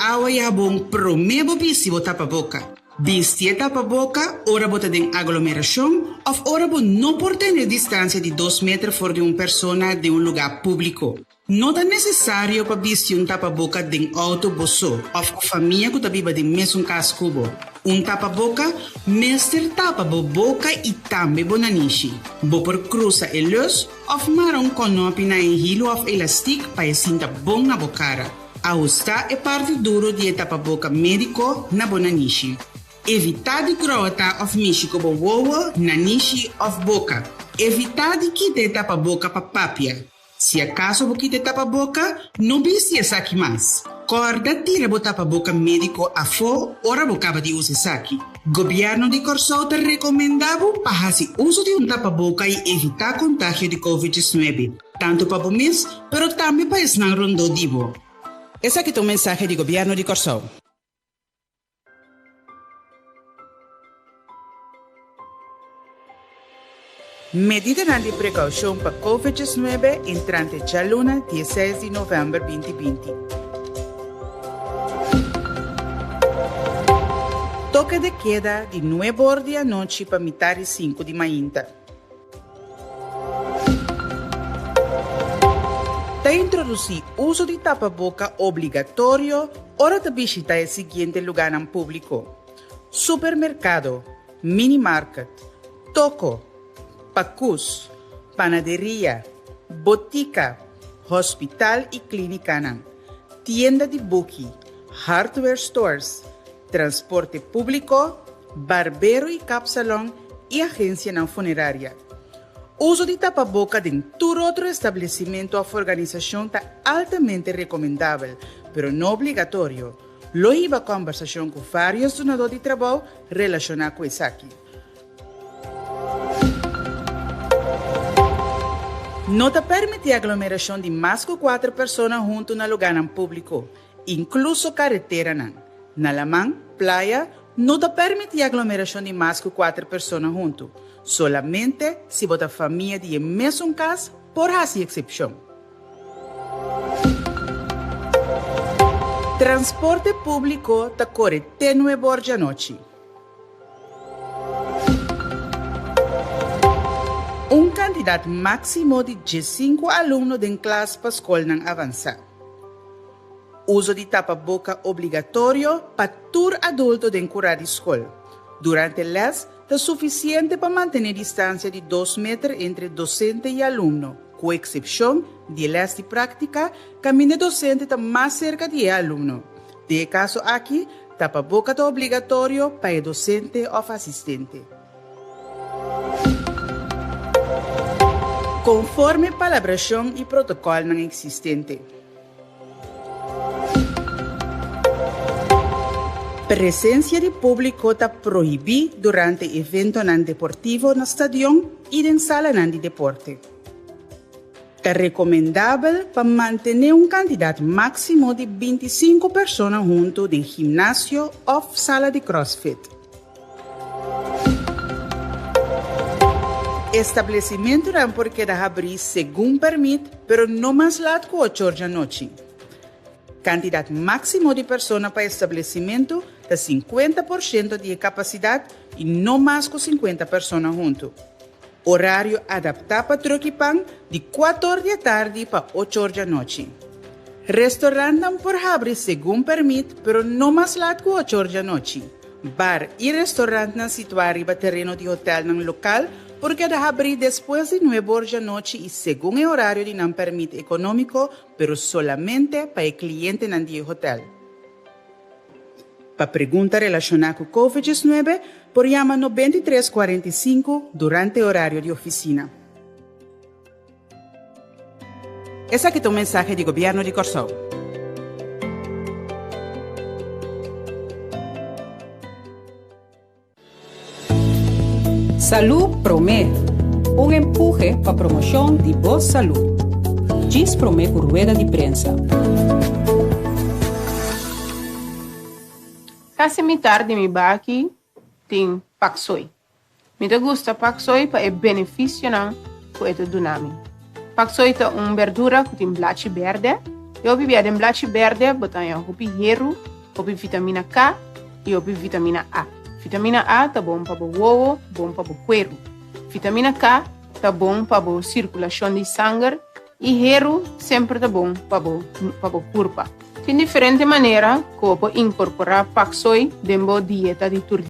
awa i habon promé bo bisti bo tapaboka. Bisti e tapaboka ora bo ta den aglomerashon òf ora bo no por tene distansia di dos meter for di un persona den un lugá públiko. No ta nesesario pa bisti un tapaboka den outo bo so òf ku famia ku ta biba den mesun kas ku bo. Un tapaboka mester tapa bo boka i tambe bo nanishi. Bo por krusa e lus òf mara un kònòpi na e hilu òf elastik pa e sinta bon na bo kara. Ahustá e parti duro di e tapaboka médiko na bo nanishi. Evitá di grota òf mishi ku bo wowo, nanishi òf boka. Evitá di kita e tapaboka pa papia. Si akaso bo kita e tapaboka, no bisti esaki mas. Kòrda tira bo tapaboka médiko afó ora bo kaba di usa esaki. Gobièrnu di Kòrsou ta rekomendá bo pa hasi uso di un tapaboka i evitá kontagio di Covid 19, tantu pa bo mes, pero tambe pa esnan rondó di bo. Esaki ta un mensahe di Gobièrnu di Kòrsou. Medidanan di prekoushon pa Covid 19 entrante djaluna dieseis di novèmber binti binti. Toke de keda di nuebe or di anochi pa mitar di sinku di mainta. Ta introdusí uso di tapaboka obligatorio ora ta bishitá e siguiente lugánan públiko, supermerkado, minimarket, toko, pakus, panaderia, botika, hospital i klínikanan, tienda di buki, hardware stores, transporte públiko, barbero i kapsalon i agensianan funeraria. Uso di tapaboka den tur otro establesimentu òf organisashon ta altamente rekomendabel, pero no obligatorio. Lo hiba kòmbersashon ku vários dunadó di trabou relashoná ku esaki. No ta permití aglomerashon di mas ku kuater persona huntu na lugánan públiko, inkluso kareteranan. Na laman, playa, no ta permití aglomerashon di mas ku kuater persona huntu. Solamente si bo ta famia di e mesun kas por hasi eksepshon. Transporte públiko ta kore te nuebe or djanochi. Un kantidat máksimo di diesinku alumno den klas pa skolnan avansá. Uso di tapaboka obligatorio pa tur adulto den kurá di skol. Durante lès ta sufisiente pa mantené distansia di dos meter entre dosente i alumno, ku eksepshon di e lès di práktika kaminda e dosente ta mas serka di e alumno. Den e kaso aki, tapaboka ta obligatorio pa e dosente òf asistente. Konforme palabrashon i protokòlnan eksistente. Presensia di públiko ta prohibí durante eventonan deportivo na stadion i den salanan di deporte. Ta rekomendabel pa mantené un kantidat máksimo di bintisinku persona huntu den gimnasio òf sala di crossfit. Establesimentunan por keda habrí segun pèrmit, pero no mas lat ku ocho or djanochi. Kantidat máksimo di persona pa establesimentu ta 50 por shento di e kapasidat i no mas ku 50 persona huntu. Orario adaptá pa trùk i pan di kuater or di atardi pa ocho or djanochi. Restorantnan por habri segun pèrmit, pero no mas lat ku ocho or djanochi. Bar i restorantnan situá riba tereno di hotèlnan lokal por keda habrí despues di nuebe or djanochi i segun e orario di nan pèrmit ekonómiko, pero solamente pa e klientenan di e hotèl. Pa pregunta relashoná ku Covid 19 por yama 93 45 durante orario di ofisina. Esaki ta un mensahe di Gobièrnu di Kòrsou. Salú Promé, un empuhe pa promoshon di bo salú. Djis promé ku rueda di prensa. Kasi mitar di mi baki tin paksoi. Mi ta gusta paksoi pa e benefisionan ku e ta duna mi. Paksoi ta un berdura ku tin blachi bèrdè. I hopi bia den blachi bèrdè bo ta haña hopi heru, hopi vitamina K i hopi vitamina A. Vitamina A ta bon pa bo wowo, bon pa bo kueru. Vitamina K ta bon pa bo sirkulashon di sanger i heru semper ta bon pa bo pa bo kurpa. Tin diferente manera ku bo por inkorporá paksoi den bo dieta di tur.